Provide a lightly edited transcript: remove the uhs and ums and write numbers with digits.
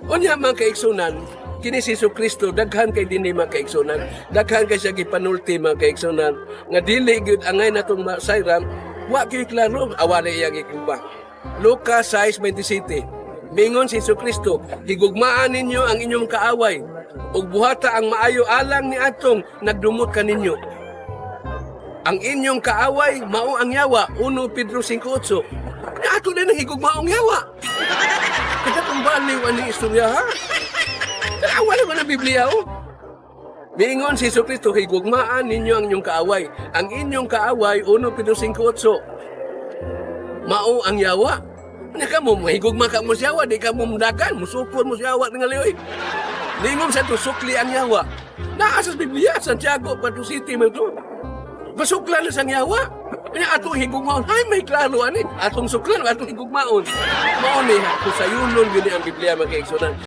Unya, mga kaigsunan, kini si Hesus Kristo daghan kay dinhi, mga kaigsunan. Daghan kay siya gipanulti, mga kaigsunan, nga dili gyud angay natong masayran, wa gyud klaro awala iyang gigugma. Lucas 6:27. Mingon si Hesus Kristo, "Higugmaan ninyo ang inyong kaaway ug buhata ang maayo alang ni atong nagdumot kaninyo. Ang inyong kaaway mao ang yawa." 1 Pedro 5:8. Ato na nang higugmaong yawa. Kada kung baliw ani istorya ha. Kaya wala man ang Biblia oh. Miingon si Hesus Kristo, "Higugmaan ninyo ang inyong kaaway. Ang inyong kaaway," 1 Pedro 5:8, mao ang yawa. Nya ka mo, mahigugma ka mo sa yawa, di ka mo mudagan, musukon mo sa yawa nga oy. Lingom sa to, sukli ang yawa. Naa sa Biblia, Santiago, Pato City, man to. Masuklan na sang yawa. Nya atong higugmaon, ay may klaro ani. Atong suklan, atong higugmaon. Mao ni, kung sayunon yun ang Biblia, mga kaigsunan.